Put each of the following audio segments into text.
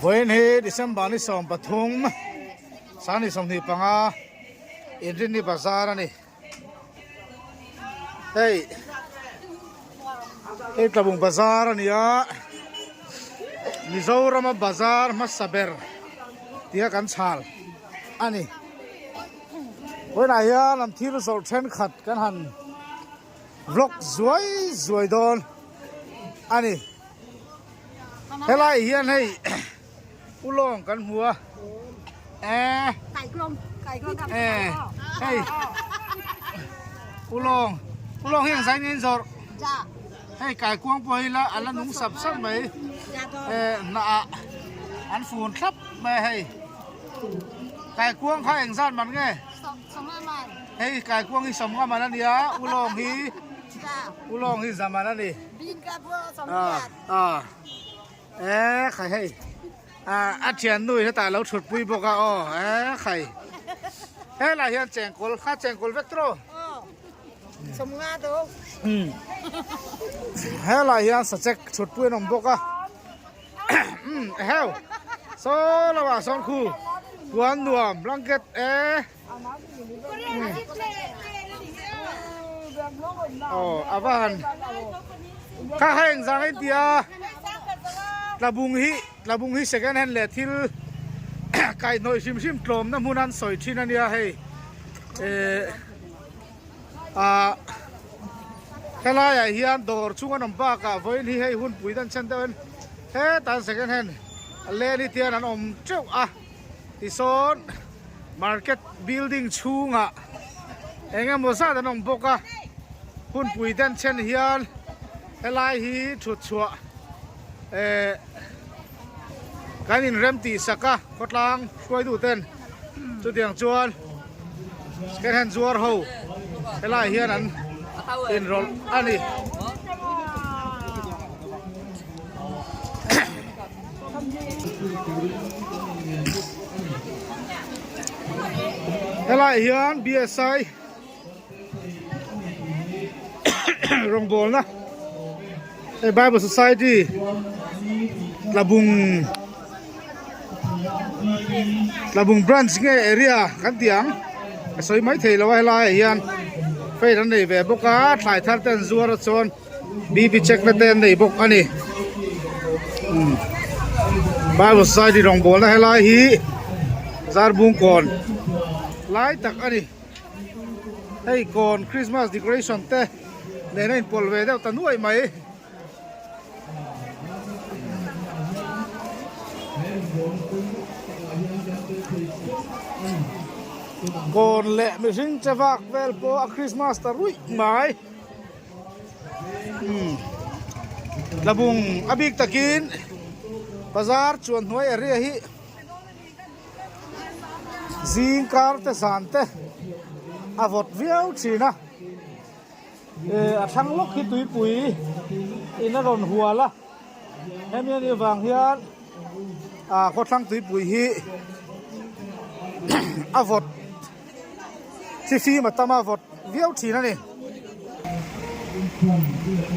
Vawiin hi December ni 13 sang ni 25 Inrinni bazar a ni. Hei hei Tlabung bazar a ni a, Mizorama bazar hmasa ber tia kan chhal a ni. Vawiinah hian an thil zawrh thenkhat kan han vlog zuai zuai dawn a ni. Helai hian hei ulawng kan hmu a eh eh hei ulawng ulawng hi engzai nge in zawrh hei kaikuang pawh hi la a la nung sap sap mai eh hnah ah an fun thlap mai a hei kaikuang kha engzat man nge hei kaikuang hi sawmnga man a nia ulawng hi ulawng hi za man a ni. E khai hei a thian nu hetah lo thut pui bawk a aw e khai helai hian chengkawl kha chengkawl vek tawh helai hian sachek thut pui an awm bawk a eheu saw lamah sawn khu puan nuam blanket e. Aw a va han kha kha eng zang in tia tlabung hi tlabung hi second hand leh thil kaihhnawih hrim hrim tlawmna hmun an sawi thin a nia hei eh ah helaiah hian dawr chung an awm bakah vawiin hi hei hunpui dan chen deuh in hetah second hand leh ni te hian an awm teuh a. Tisawn market building chhungah eng emaw zat an awm bawk a, hunpui den chen hian helai hi thut chhuah eh kan inrem tih sak a khawtlang hruaitu ten chutiang chuan second hand zuar ho helai hian an inrawlh a ni. Helai hian BSI rawngbawlna hei Bible Society Tlabung Tlabung branch nge area kan tih ang a sawi mai thei lo a helai ah hian fair an nei ve bawk a thlai thar te an zuar a chuan. BP check na te an nei bawk a ni Bible Society rawngbawlna helai hi Zarbung kawn lai tak a ni hei kawn Christmas decoration te nen a inpawlh ve deuh ta nuaih mai. Kawn leh mihring che vak vel pawh a Christmas ta ruih mai. Tlabung a bik takin bazar chuan hnuai area hi zing kar te zan te a vawt viau thin a eh a thlang lawk hi tuipui in a rawn hual a hemi anih vang hian ah khawthlang tuipui hi a vawt. Thifim a tam a vawt viau thin a ni.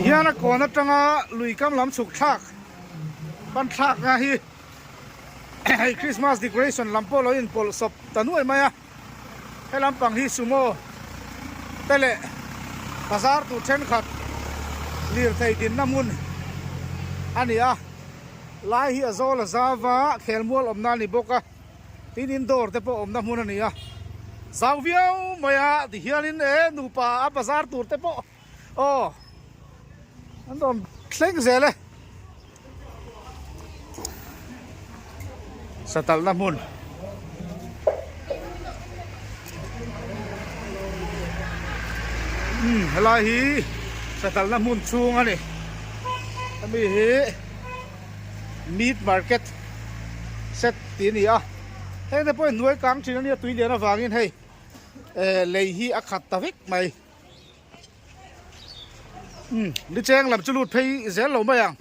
Hian a kawn atanga lui kam lam chhuk thlak pan thlak nga hi hei Christmas decoration lam pawh lo inpawlh sawp ta nuai mai a. He lampang hi sumo te leh bazar tur thenkhat lirthei dinna hmun a ni a. Lai hi a zawl a zau va, khelmual awmna a ni bawk a. Tin indoor te pawh awmna hmun a ni a, zau viau mai a ti hianin e nupa a bazar tur te pawh aw an rawn thleng zel e. Satalhna hmun. Umm helai hi satalhna hmun chhung a ni hemi hi. Meat market set tih a ni a, heng te pawh hi hnuai kang thin a nia tui lian avangin hei eh lei hi a khat ta vek mai umm ni cheng lam chu lut phei zel lo mai ang.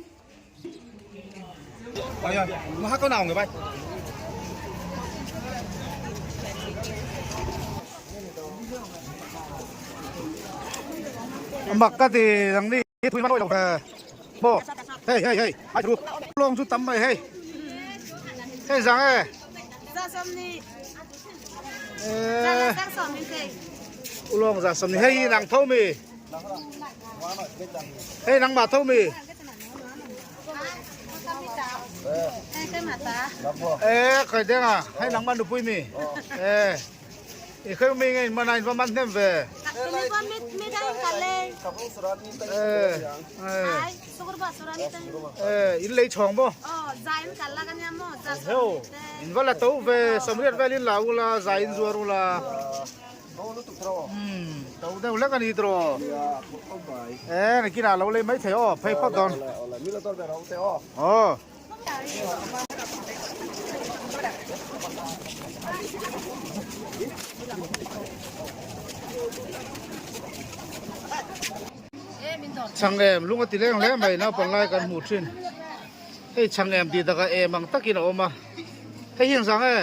Mak ka ti ang ni. Thui man awih lo ve maw hei hei hei ai thu lawng chu tam mai hei. Hei zang e. Ulawng za sawm ni hei hi nang tho mi. Hei nangmah tho mi. E khai deng a hei nangmah nupui mi. E i khai mi nge in mana in va man hnem ve. E e. Eh, in lei chhawng maw? Heo, in va la to ve, sawmriat vel in la ula, zai in zuar ula. Hmm, to deuh hlek a ni tiraw. Eh, nakinah lo lei mai thei aw, phei phawt dawn. Aw. Chhang em lung a ti leng hle mai naupang lai kan hmuh thin hei chhang em tih takah em ang takin a awm a hei hi engzang e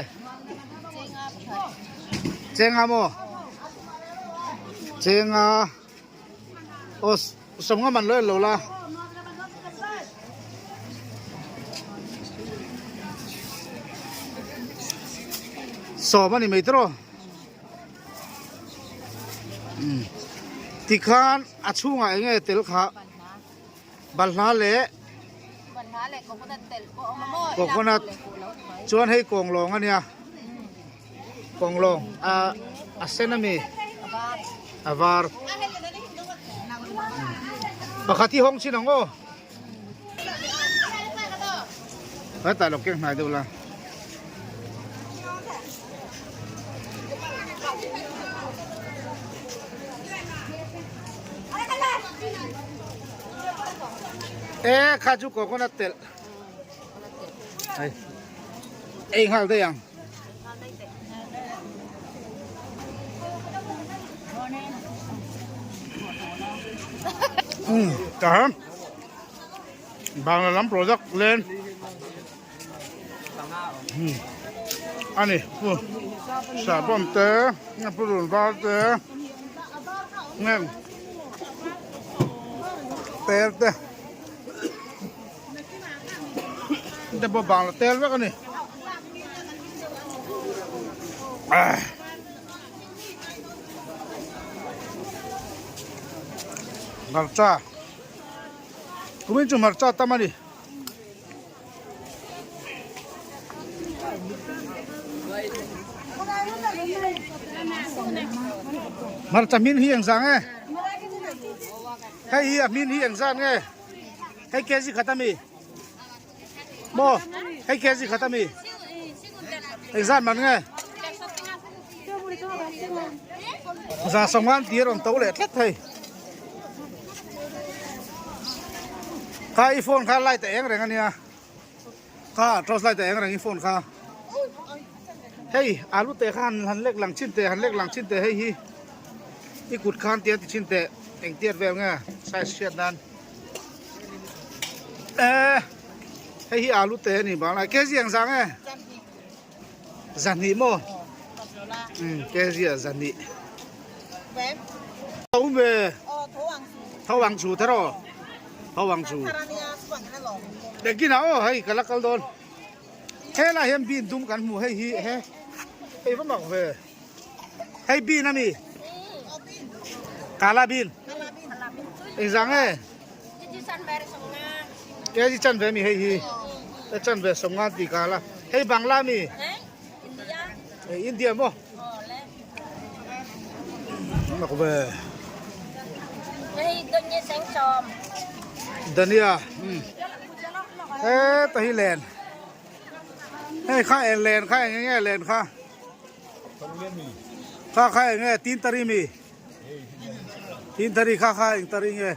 chenga maw chenga aw sawmnga man lo en lo la. Sawm a ni mai tawh. Tikhan a chhungah eng nge tel kha balhla leh coconut chuan hei kawnglawng a nia kawnglawng a a sen a mi a var pakhat hi hawng chin ang aw hetah lo keng hnai deuh la. E kha chu coconut telh ei nghal daih ang. Um ta Bangla lam product len a ni sahbawn te purun var te heng tel te te pawh bangla tel vek a ni hmarcha kumin chu hmarcha tam a ni. Hmarcha hmin hi engzah nge? Hei hi a hmin hi engzah nge? Hei kg khat ami? Maw? Hei kg khat ami? Engzat man nge? Za sawmngan tih a rawn to leh tlat thei. Kha i phone kha light a eng reng ania. Kha torch light a eng reng i phone kha. Hei alu te kha han han lek lang chin teh han lek lang chin teh hei hi i kut khan tia ti chin teh eng tiat vel nge size hriat nan. Eh hei hi alu te ani bang lai kg ang zang e. Zahnih maw? Umm kg ah zahnih. Tho ve. Tho ang chu thero. Tho ang chu. Engkin ah aw hei ka la kal dawn. Helai hian bean dum kan hmu hei hi he hei va mak ve. Hei bean ami. Kala bean. Engzang e. Kg chan ve mi hei hi. E chan ve sawmnga ti ka la. Hei Bangla mi. Hei India maw. Mak ve. Dania. E ta hi len. Hei kha eng len kha eng nge len kha. Kha kha eng nge tin tari mi. Tin tari kha kha eng tari nge.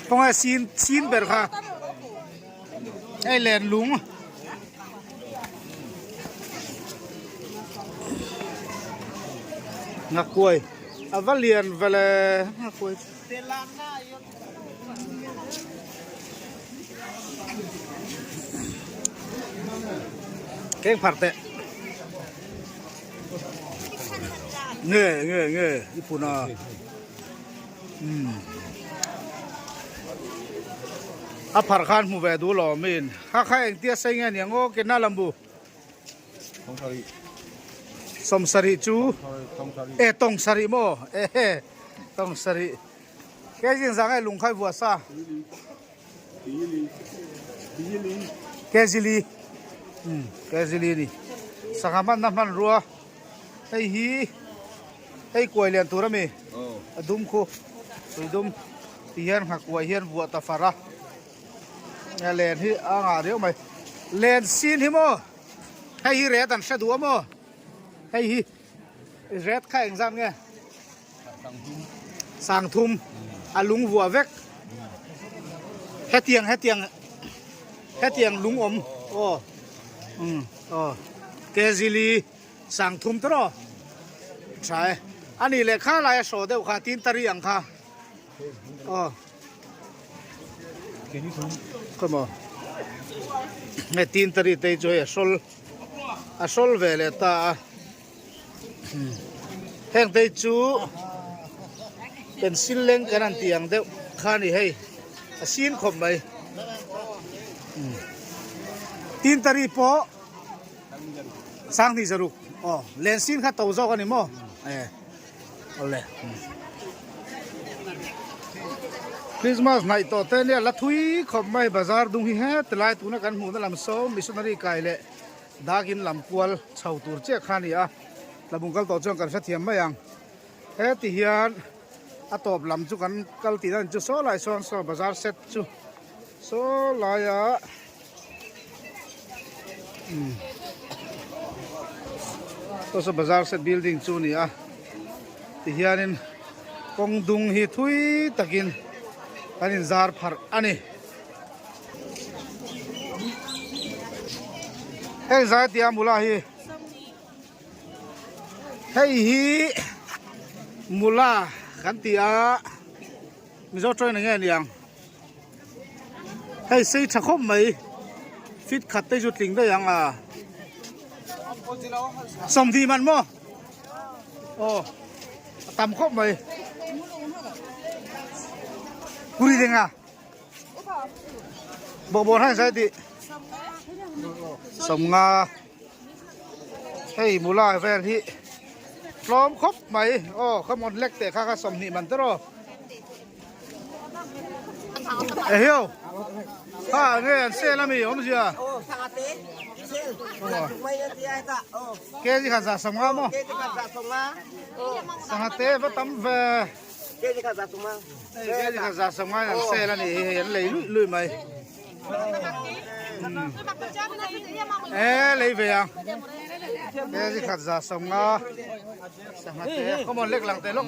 Khawngaih sin sin ber kha hei len lung nghakuai a va lian vele nghakuai chu. Keng phar teh nge nge nge i phun a. A pharh khan hmu ve duh lo min. Kha kha engtia sei nge niang aw ke na lambu. Sawmsarih chu e tawng sarih maw e tawng sarih ke zing zang e lung khai vuah sa ke zili um ke zili ni sangha hmanna hmanrua hei hi hei kuai lian tur ami a dum khu tui dum ti hian nghakuai hian vuah ta far a. Len hi a ngah riau mai. Len sin hi maw? Hei hi ret an hre duh a maw? Hei hi ret kha eng zat nge? Sangthum a lung vuah vek. Hetiang hetiang hetiang lung awm aw um aw kezili sangthum te rawh tha e. Ani leh kha lai a hraw deuh kha tin tari ang kha aw. Khaw nge tin tari te chu hei a sawl a sawl ve leh ta a heng te chu pencil leng kan han tih ang deuh kha a ni hei a sin khawp mai tin tari pawh sanghnih zaruk aw len sin kha to zawk a ni maw e. Awle. Christmas hnaih tawh te nia la thui khawp mai bazar dung hi heti lai tuna kan hmuhna lam saw missionary kai leh dakin lam kual chho tur chiah kha a ni a tlabung kal tawh chuan kan hrethiam mai ang heti hian a tawp lam chu kan kal tih dan chu saw lai sawn saw bazar set chu saw laia Saw saw bazar set building chu a ni a tihianin kawng dung hi thui takin kan inzar pharh a ni. Heng zai tia mula hi hei hi mula kan ti a Mizo tawng eng nge niang. Hei sei tha khawp mai fit khat te chu tling daih ang a sawmhnih man maw aw a tam khawp mai kuri denga bawkbawn han sai tih sawmnga hei mula vel hi tlawm khawp mai aw khamon lek teh kha kha 20 man te rawh. Ehiau kha nge an sel ami awmzia kg khat za 50 maw sangha te va tam ve kg khat za 50 an sel ani hi hei an lei luih luih mai e lei ve ang kg khat za 50 sangha te come on lek lang te lawk.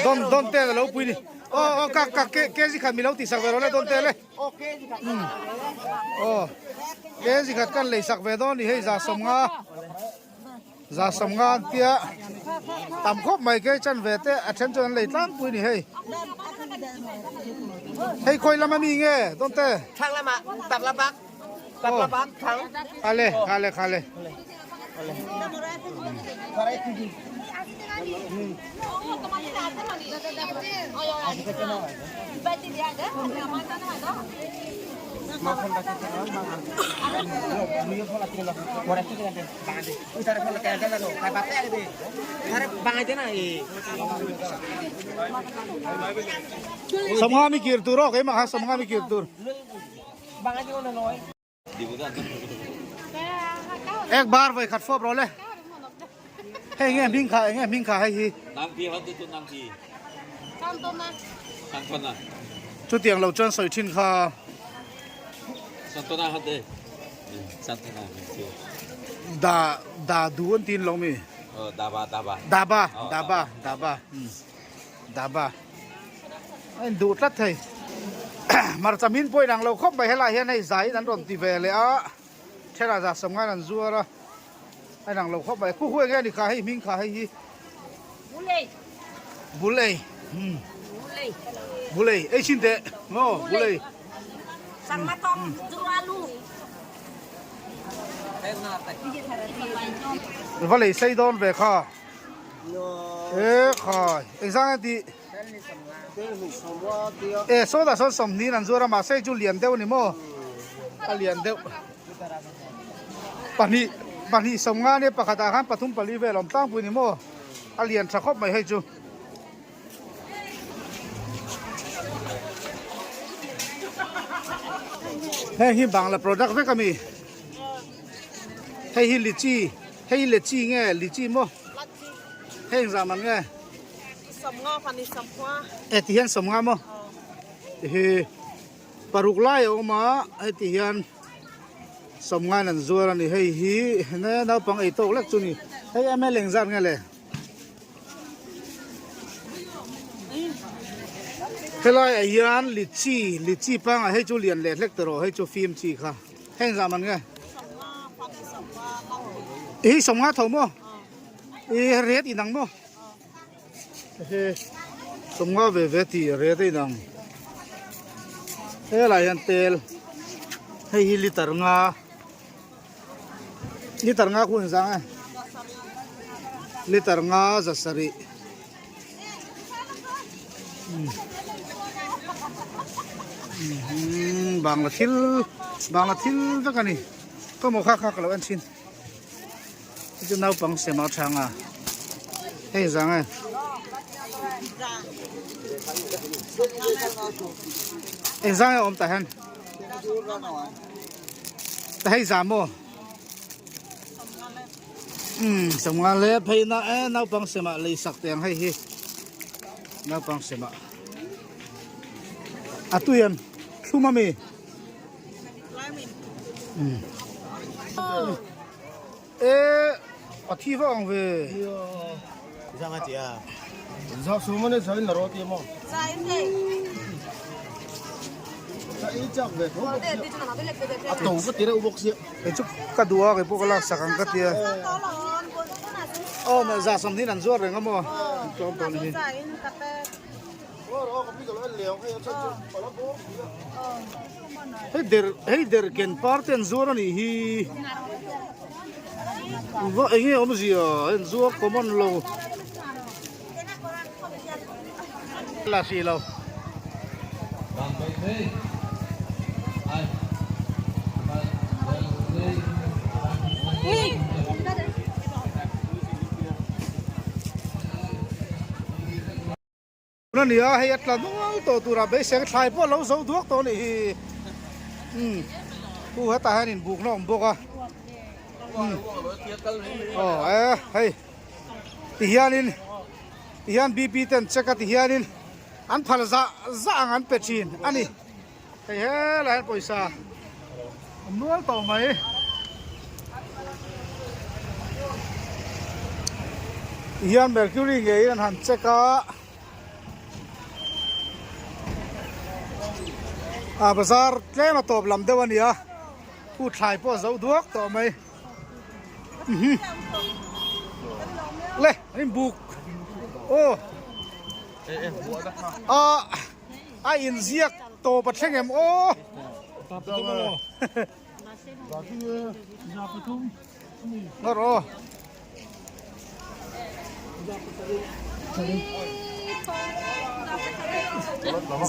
Don don te lo pui ni aw aw ka ka ke ke ji khat mi lo ti sak ve ro le don te le aw ke ji khat kan lei sak ve don ni hei za som nga za som nga an tia tam khawp mai ke chan ve te a then chuan an lei tlang pui ni hei hei khawi lama mi nge don te thlang lama tak la bak Khale khale khale Sawmnga mi kir tur aw keimah kha sawmnga mi kir tur. Ek bar voi khat fawp rawh le. Hei nge hming kha enge hming kha hei hi. Chutiang lo chuan sawi thin kha. Da da du an tin lo mi. Daba daba daba. Daba a in duh tlat thei hmarcha min pawh inang lo khawp mai helai hian hei zai in an rawn ti ve leh a thelah za sawm ngai an zuar a a inang lo khawp mai khu khu eng nge a ni kha hei hming kha hei hi bul ei bul ei ei chin teh maw bul ei va lei sei dawn ve kha. E khai engzang nge tih e sawtah sawn sawmhnih an zuar a mahse hei chu lian deuh a ni maw a lian deuh pahnih pahnih sawmnga nia pakhatah khan pathum pali vel a awm tlangpui a ni maw a lian tha khawp mai hei chu. Heng hi Bangla product vek a mi hei hi lichi hei hi lechi nge lichi maw hei engzah man nge e ti hian sawmnga maw hi paruk lai a awm a heti hian sawmnga in an zuar a ni hei hi naupang ei tawk lek chu a ni hei ml engzat nge le. Helai ah hian lichi lichi pangah hei chu lian leh hlek tawh hei chu fim chi kha hei engzah man nge hi sawmnga tho maw i ret inang maw he sawmnga ve ve tih ret a inang helai hian tel hei hi liter nga. Liter nga khu engzah nge liter nga za sarih bangla thil bangla thil vek a ni ka maw kha kha ka lo en thin chu naupang sem a chhang a hei engzah nge engzah nge awm tah hian. Hei za maw? Umm sawmnga le phei na e naupang semah lei sak teh ang hei hi naupang semah a tui em thlum ami umm e a thi vak ang ve Kei chu ka duh a kei pawh ka lak sak ang ka tia aw mah za sawmhnih an zuar reng a maw tlawm tawh a ni hi. Hei der hei der ken par te an zuar a nih hi va eng nge awmzia hei an zuar common lo la hrih lo. A ni a hei a tla nual tawh turah beiseng thlai pawh a lo zo duak tawh a nih hi umm hu hetah hian inbukna a awm bawk a umm aw e hei tihianin tihian bp te an check a tihianin an phal zah zah ang an pe thin a ni hei helai hian pawisa awm nual tawh mai. Tihian mercury ngeiin an han check a a bazar tlem a tawp lam deuh a ni a khu thlai pawh a zo duak tawh mai le an inbuk aw a a inziak tawp a thleng em aw. Ngawr aw.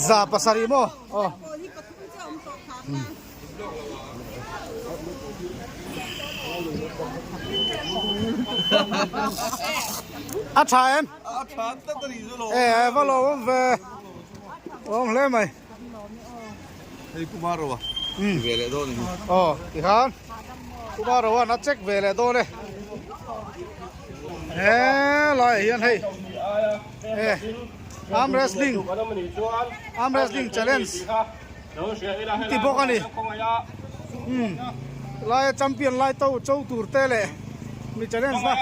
Za pasarih maw? Aw. A tha em? A tha tlat a ni chu lo. E va lo awm ve. Awm hle mai. Hei Kumar Roa ve leh dawn a ni. Aw tikhan Kumar Roa an a check ve leh dawn e. He laiah hian hei e arm wrestling arm wrestling challenge an ti bawk a ni. Umm laia champion lai to cho tur te leh mi challenge na hei.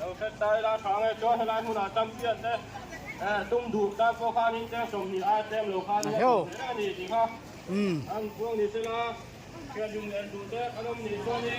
Lo hret ta ila tha nge chuan helai hmunah champion te tum duh tan pawh khanin cheng 20 ai tlem lo khan a tum theih reng a ni tih kha an puang ni sela, thianghlim leh duh te an awm ni chuanin.